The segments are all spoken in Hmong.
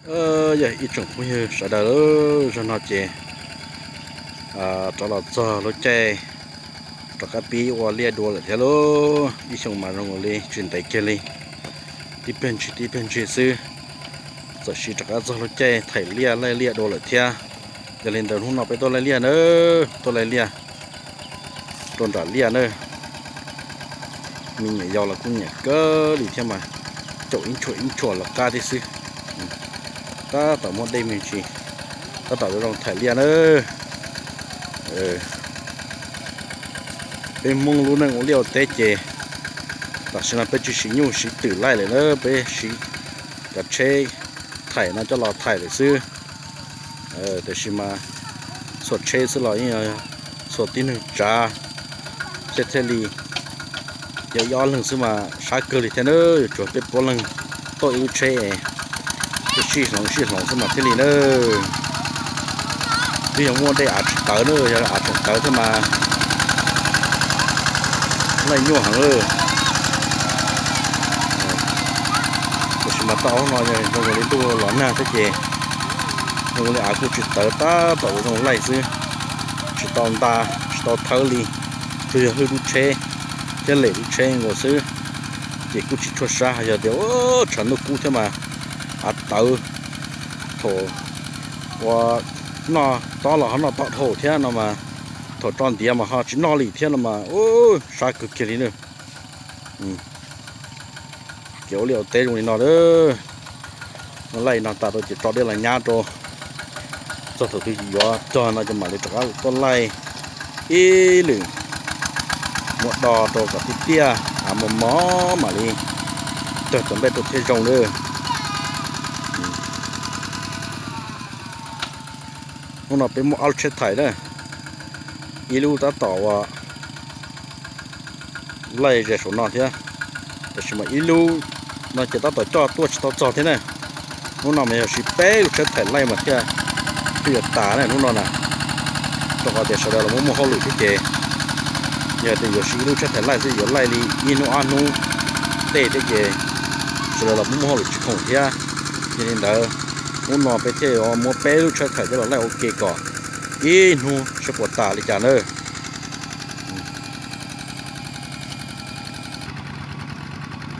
Yog ib tsoom phooj ywg sawv daws, zag no ces rov los txog lub caij rov qab pib ua liaj dua lawm thiab lauj. Ib xyoo mas zoo li tsis ntev kiag li, tib pliag ntshis tib pliag ntshis xwb, txawm sis rov qab txog lub caij thaim liaj laij liaj dua lawm thiab. Yog li ntawd hnub no peb tuaj laij liaj na, tuaj laij liaj rau nram liaj na. Me nyuam yaus los kuj nyiam kawg li thiab mas, caum ib nchuav ib nchuav los qab tib xwb. Tab tom muaj dej me ntsis, tab tom zoo thaim liaj na. Peb Hmoob lub neej ua liaj ua teb ces tam sim no peb tsis siv nyuj siv twm laij lawm na, peb siv cov tsheb thaim no coj los thaim lawm xwb. Tiam sis mas txhua tsheb xwb los yeej yog txhua tib neeg tsav thiaj thiaj li, yog ib ob leeg xwb mas sab kawg li thiab na. Yuav tsum peb puav leej tau ib lub tsheb, peb sib hloov sib hloov xwb mas thiaj li na. Twb yog muaj dej av tsis tawv na, yog av tseem tawv thiab mas laij nyuaj heev lawm. Tiam sis mas tau ob no zoo li ntuj los nag thiab ces zoo li av kuj tsis tawv, tab tom ua zoo laij xwb, tsis tau nta, tsis tau thawb li, tsuas yog hwj lub tsheb thiab lem lub tsheb nkaus xwb, ces kuj tsis tshua sab. Yog tias tshav ntuj kub thiab mas av tawv, thaum ua noj tob los ho noj tob dhau thiab no mas, thaum tso ntiav mas ho tsis noj li thiab no mas sab kawg kiag li na. Kev ua liaj ua teb zoo li no lawm. Laij no tas rau ces tso dej los nyab rau, txog thaum twg yuav cog no ces mam li rov qab tuaj laij ib lwm, muab do rau kom tiaj tiaj, av mos mos mam li cog cov nplej rau thiaj zoo lawm. Hnub no peb muaj ob lub tsheb thaim na, ib lub tab tom ua laij ze saum no thiab, tiam sis mas ib lub no ces tab tom coj tuaj tsis tau txog thiab na. Hnub no mas yog siv peb lub tsheb thaim laij mas thiaj, thiaj yuav tas na hnub no na. Rau qhov tias sawv daws los muaj muaj hauj lwm thiab ces, yog tias yuav siv ib lub tsheb thaim laij xwb yuav laij li ib hnub ob hnub tej thiab ces sawv daws los muaj muaj hauj lwm tsis khoom thiab. Yog li ntawd, hnub no peb thiaj yuav muab peb lub tsheb thaim coj los laij ua ke kom ib hnub seb puas tas li cas na.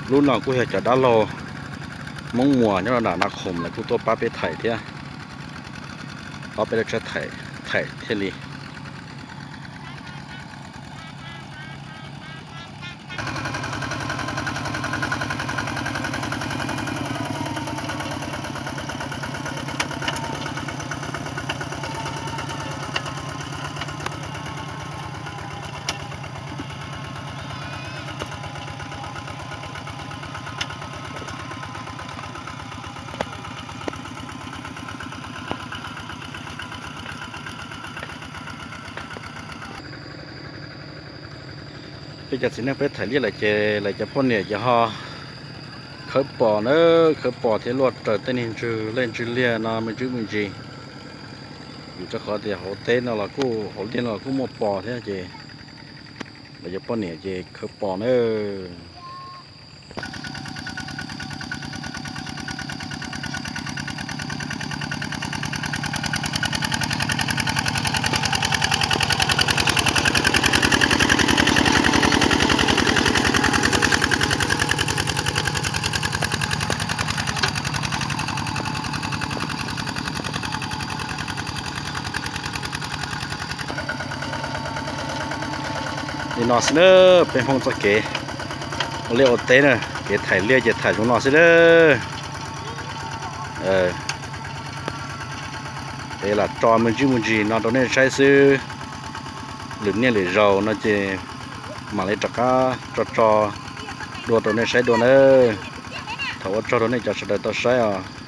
Lub no kuj yog cov dab laug Hmoob Muas nyob rau nram Naj Khoom lawv kuj tuaj pab peb thaim thiab, pab peb lub tsheb thaim thiaj li. Peb cov txiv neej peb thaim liaj lawm ces lawv cov poj niam ces ho khawb pos na, khawb pos thiab luaj raws tej niag ntswg lej ntswg liag no me ntsis me ntsis. Vim rau qhov tias hauv teb no los kuj, hauv liaj no los kuj muaj pos thiab ces lawv cov poj niam ces khawb pos na. Li no xwb na, peb Hmoob txoj kev ua liaj ua teb na, kev thaim liaj ces thaim zoo no xwb na. Es lam tso me ntsis me ntsis no rau nej saib xwb, lwm niaj lwm zaus no ces mam li rov qab tso tso dua rau nej saib dua na. Thov ua tsaug rau nej cov sawv daws tau saib os.